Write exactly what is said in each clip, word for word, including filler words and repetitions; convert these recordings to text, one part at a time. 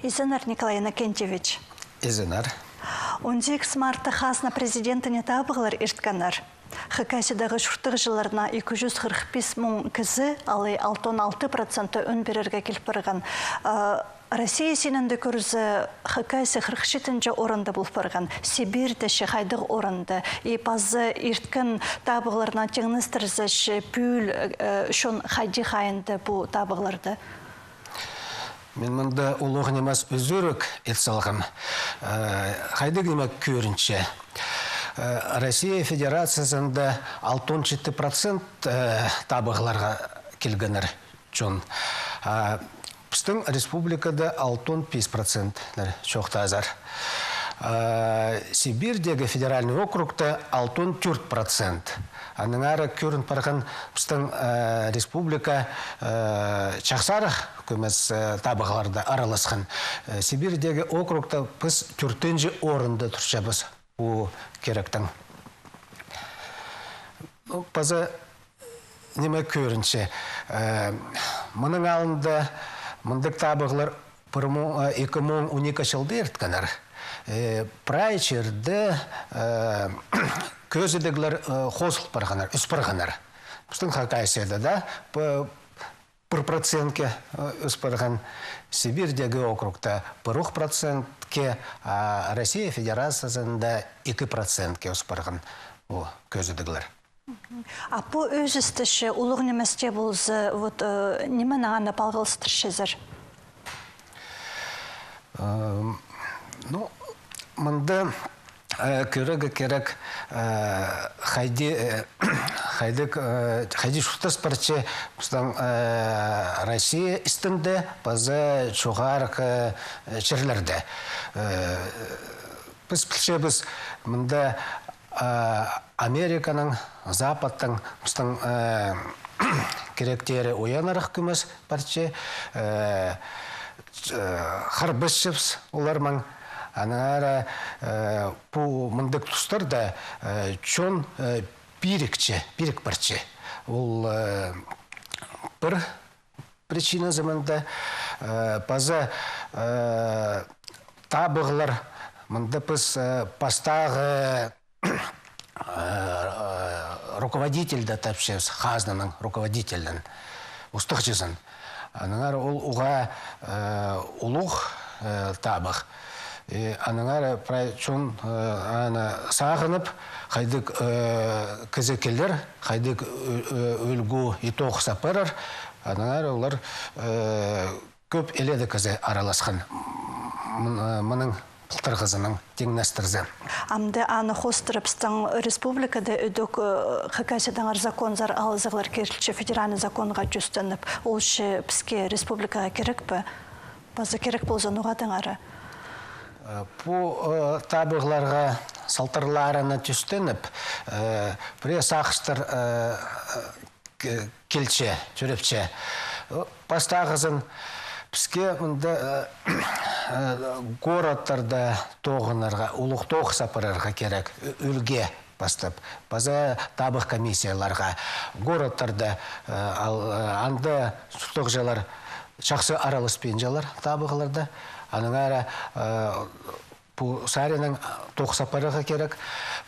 Изеннер, Николай Иннокентьевич. Изеннер. Он сигіс мартта хазна президентіне табығлар ирткеннер. Хакасиядағы чуртағҷыларны ікі чӱс хырых пис муң кізі, алай алтон алты проценті ӱн пирерге кил парған. Э, Россия синінде кӧрзе, Хакасия хырых читінҷі орында пол парған. Сибирьде че хайдағ орында? И паза ирткен табығларнаң теңнестірзе, че пӱӱл, э, чон хайди хайынды пу табығларда? Мин мында улуғ нимес ӱзӱрік ит салғам. Э, хайдағ ниме кӧрінче. Э, Россия Федерациязында алтон читі процент, э, табығларға килгеннер чон. А пістің республикада алтон пис процентлер чоохтазар. А Сибирьдегі федеральный округта алтон тӧрт процент. Аннаңар кӧрін парған пістің, э, республика, э, чахсарах кӧмес, э, табығларда араласхан. Э, Сибирьдегі округта піс тӧртінҷі орында турчабыс пу киректең. Ну, паза ниме кӧрінче. Э, мының алнында мындағ табығлар пір муң, э, ікі муң он ікі чылда ирткеннер. Э, прай чирде, э, кӧзідіглер, э, хозыл парғаннар, ӧс парғаннар. Пістің Хакасияда даа п-, пір процентке, э, ӧс парған, Сибирьдегі округта пір ох процентке, а Россия Федерациязында ікі процентке ӧс парған ол кӧзідіглер. А пу ӧзістіг че улуғ нимес тее полза, вот, э, нименең аны палғалыстырчазар? Эм, ну, мында, э, кӧрерге кирек, э, хайди, э, хайдағ, э, хайди чуртас парча пістің, э, Россия істінде паза чоғарғы, э, чирлерде. Э, піс пілчебіс, мында, э, Американың, Западтың пістің, э, киректері уянарах кӧмес парча, э, ч-, э, харбасчабыс оларнаң. Аннаңар, э, пу мындағ тустарда, э, чон, э, пирікче, пирік парча. Ол, э, пір причиназы мында, э, паза, э, табығлар, мында піс, э, пастағы, э, э, руководительді тапчабыс, хазнаның руководителін, устағҷызын. Аннаңар ол уғаа, э, улуғ, э, табығ. И аннаңар прай чон, э, аны сағынып, хайдағ, э, кізі килер, хайдағ ӱ-, ӱ-, ӱлгӱ и тоғыс апарар, аннаңар олар, э, кӧп илееде кізі араласхан. Мын-, э, мының пылтырғызынаң теңнестірзе. Амды аны хоостыра пістің республикада ідӧк, э, Хакасиядаңар законзар алызығлар кирілче, федеральный законға тӧстеніп, ол че піске республикаға кирек пе? Паза кирек полза, ноға даңары? Э, пу, э, табығларға салтарларына тӧстеніп, э, пірее сағыстар, э, к-, килче, тӧрепче. Э, пастағызын піске мында, э, э, городтарда тоғынарға, улуғ тоғыс апарарға кирек, ӱ-, ӱлгӱ пастап. Паза табығ комиссияларға городтарда, э, ал-, э, анда чуртағҷылар чахсы араласпинчалар табығларда. Аннаңар, э, пу саринаң тоғыс апарарға кирек.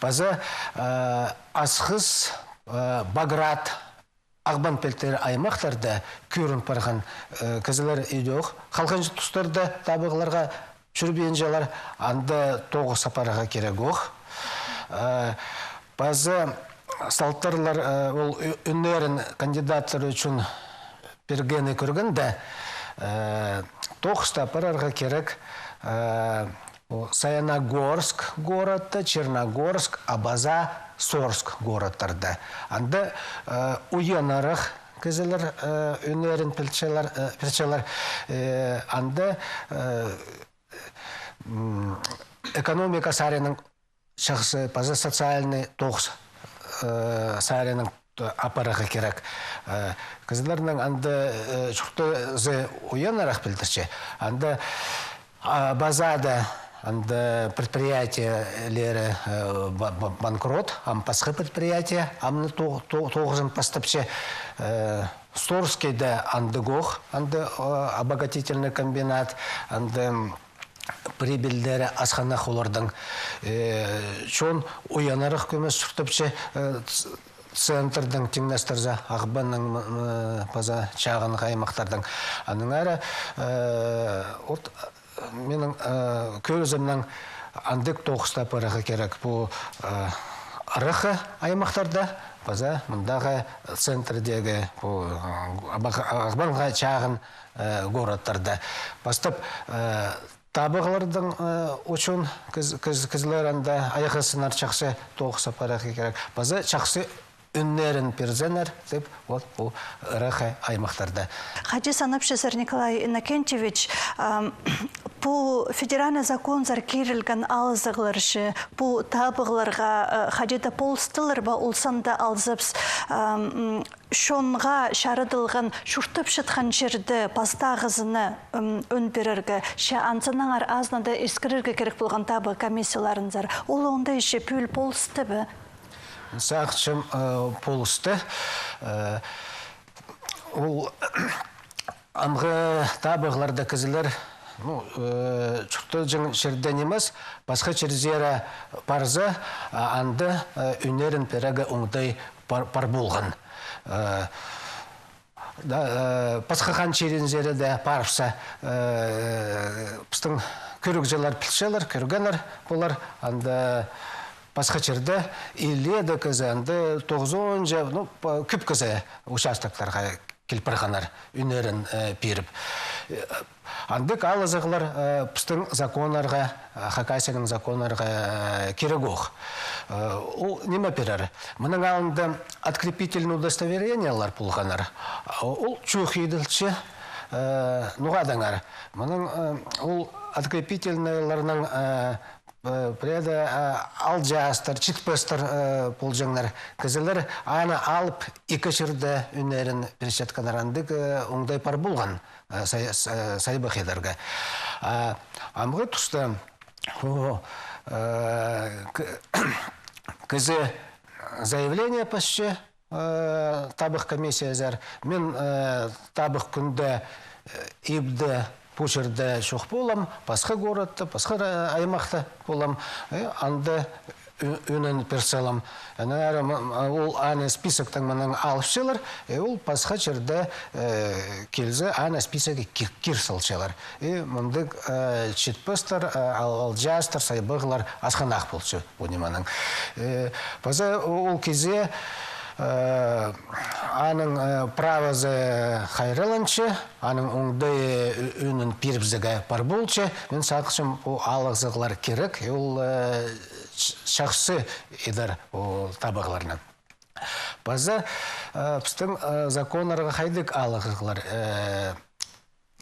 Паза, э, Асхыс, э, Баграт, Ағбан пилтірі аймахтарда кӧрін парған, э, кізілер идӧк халғанҷы тустарда табығларға чӧрбинчелер, анда тоғыс апарарға кирек ох. Э, паза салтарлар, э, ол ӱ-, ӱннерін кандидаттар ӱчӱн пиргенін кӧргенде, э, тоғысты апарарға кирек, э, о, Саяногорск городта, Черногорск, Абаза, Сорск городтарда. Анда, э, уянарах кізілер, э, ӱннерін пілчелер, э, пілчелер, э, анда, э, м, экономика саринаң чахсы, паза социальный тоғыс, э, саринаң, э, апарарға кирек. Э, кізілернің анда, э, чуртазы уянарах пілдірче. Анда, а, Абазада, анда предприятиелері, э, ба-, ба-, банкрот, ам пасха предприятие, амны то-, то-, тоғызын пастапча, э, Сорскийде андағох, анда, э, обогатительный комбинат, анда, м, прибыльдері асханах олардың. Э, чон уянарах кӧмес чуртапча, э, ц-, центрдең тиңнестірзе, Ағбанның, м, м, паза чағынғы аймахтардаң. Аннаңар, э, от, минің, э, кӧзімнең, андағ тоғысты апарарға кирек. Пу, э, ыраххы аймахтарда, паза мындағы центрдегі, пу, э, Ағбанға чағын, э, городтарда. Пастап, э, табығларның, э, учун кіз-, кіз-, кізілер анда айғасчалар чахсы тоғыс апарарға кирек. Паза чахсы ӱннерін пирзелер, тіп, вот, пу ыраххы аймахтарда. Хайди санапчазар, Николай Иннокентьевич, ам, пу федеральный законзар кирілген алызығлар чи, пу табығларға, э, хайди даа полыстылар ба, ол санда алзабыс, ам, м, чонға чарыдылған, чуртапчатхан чирде пастағызына, м, ӱн пирерге, че анзынаңар азынада искірерге кирек полған табығ комиссияларынзар. Ол оңдай чи пӱӱл полысты ба? Сағынчам, э, полысты. Э, ол амғы табығларда кізілер, ну, э, чуртаҷаң чирдең нимес, пасха чирзер парза, а, анда, э, ӱннерін пирерге оңдай пар, пар полған. Э, Да, э, пасха хан чирінзер дее парыбысса, э, пістің кӧрігҷілер пілчелер, кӧргеннер полар, анда пасха чирде илееде кізі, анда тоғызонҷа, ну, п-, кӧп кізі участоктарға кил парғаннар, ӱннерін, э, пиріп. Э, андағ алызығлар, э, пістің законнарға, э, Хакасияның законнарға, э, кирегох. Э, ол ниме пирер? Мының алнында открепительный удостоверениелер полғаннар. Ол чох иділче, э, ноға таңар. Мының, э, ол открепительныйларның, э, э, пірееде, э, алҷаастар, читпестер, э, полҷаңнар. Кізілер аны алып, ікі чирде ӱннерін пирчеткеннер, андағ, э, оңдай пар полған, э, сай-, с-, э, сайбах идерге. А амғы туста, о, э, к-, кізі заявление пасча, э, табығ комиссиязар. Мин, э, табығ кӱнде, э, ибде пу чирде чох полам, пасха городта, пасха ра-, аймахта полам. Э, анда ӱ-, ӱнін пир салам. Аннаңар м-, м-, ол аны списоктаң мынаң алыпчалар, э, ол пасха чирде, э, килзе, аны списокке ки-, кир салчалар. И мындағ, э, читпестер, э, ал-, алҷаастар, сайбағлар асхынах полча. Пу ниманең. Э, паза ол кізі, э, аның, э, правазы хайралланча, аның оңдай, э, ӱ-, ӱнін пирібізерге пар полча. Мин сағынчам, ол алызығлар кирек, ол, э, ч-, чахсы идер ол табығларны. Паза, э, пістің, э, законнарға хайдағ алызығлар, э,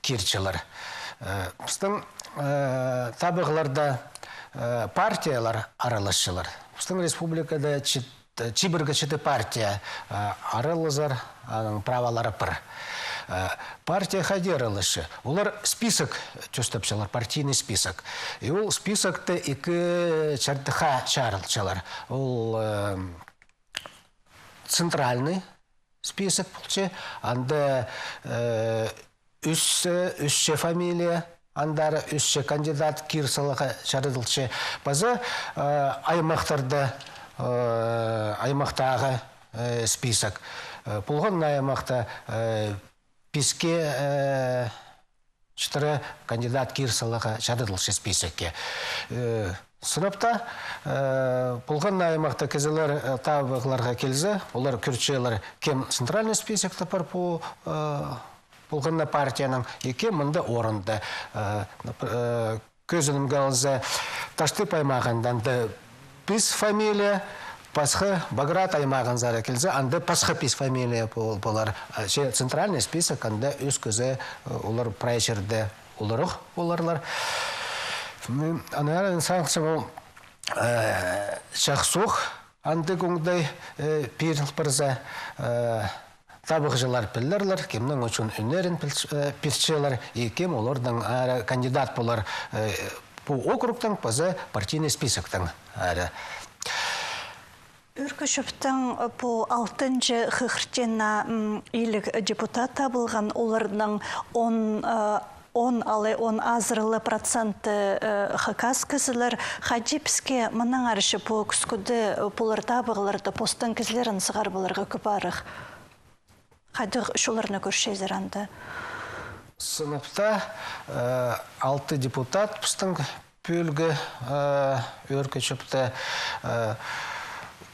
кирчелер. Э, пістің, э, табығларда, э, партиялар араласчалар. Пістің республикада чит-, чибіргі читі партия, э, аралазар, аның правалары пар. Э, партия хайди араласча? Олар список тӧстепчелер, партийный список. И ол списокты ікі чардыхха чарылчалар. Ол, э, центральный список полча, анда, э, ӱс, ӱс че фамилия, андар ӱс че кандидат кир саларға чарыдылча. Паза, э, аймахтарда, э, аймахтағы, э, список. Э, полған на аймахта, э, писке, э, читіре кандидат кир саларға чарыдылча списокке. Э, сынап та, э, полған на аймахта кізілер, э, табығларға килзе, олар кӧрчелер, кем центральный списокта пар пу, э, полған на партияның, и кем мында орында. Э, нап-, э, кӧзідімге алза, Таштып аймағында анда пис фамилия, пасха Баграт аймағынзар килзе, анда пасха пис фамилия пол-, полар. А че центральный список, анда ӱс кізі, э, олар прай чирде оларох поларлар. М, аннаңар сағынчам, ол, э, чахсох андағ оңдай, э, пиріл парза, э, табығҷылар пілерлер, кемнің ӱчӱн ӱннерін піл-, э, пирчелер, и кем оларның ары кандидат полар, э, пу округтаң паза партийный списоктаң ары. Ӧӧркі чӧптің, э, пу алтынҷы хығыртына, м, илиг депутат табылған, оларның он, э, он алай он азыра ла проценті, э, хакас кізілер. Хайди піске мынаңар че пу кӱскӱде, э, пулар табығларда постың кізілерін сығарып аларға кӧп арах? Хайдағ чолларны кӧрчезер анда? Сынап та, э, алты депутат пістің пӧлге, э, ӧӧркі чӧпте, э,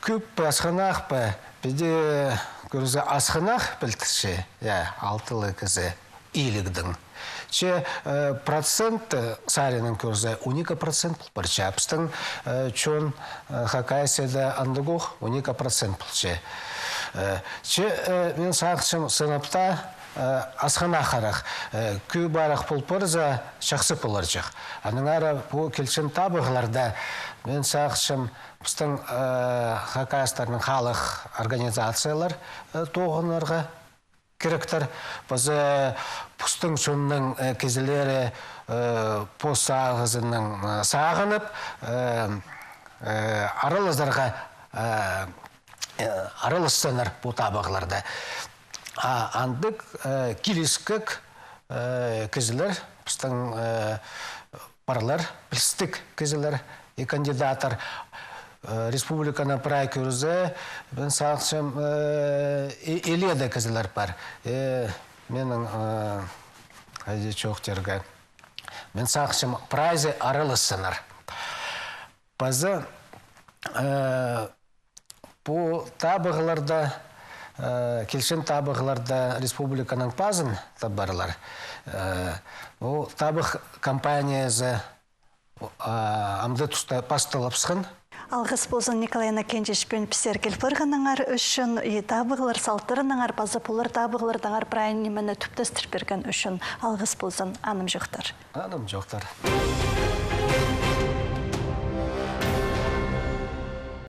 кӧп пе, асхынах па, піди кӧрзе асхынах пілдірче, я, алты ла кізі илігдің. Че, э, процент, э, саринаң кӧрзе, он ікі процент пол парча. Пістің, э, чон, э, Хакасияда андағох он ікі процент полча. Э, че, э, мин сағынчам, сынап та, э, асхынаххырах, э, кӧп арах пол парза, чахсы поларҷых. Аннаңар пу килчең табығларда, мин сағынчам, пістің, э, хакастарның халых организациялар, э, тоғынарға киректер. Паза постың чонның, э, кізілері, э, пос сағызынаң, э, сағынып, э, э, аралазарға, э, э, аралассыннар пу табығларда. А андағ, э, киліскек, э, кізілер пістің, э, парлар, пілістіг кізілер и кандидаттар. Э, республиканы прай кӧрзе, мин сағынчам, э, и-, иледе кізілер пар. Э, минің, э, хайди чоохтирға. Мин сағынчам, прайзы аралассыннар. Паза, э, пу табығларда, э, килчең табығларда республиканың пазын табарлар. Э, пу табых кампаниязы, э, амды туста пасталыбысхан. Алғыс ползын Николай Иннокентьевич пӱӱн пістерге киліп парғаныңар ӱчӱн, и табығлар салтарынаңар, паза пулар табығлардаңар прай нимені тӱптестір пирген ӱчӱн алғыс ползын. Анымҷохтар. Анымҷохтар.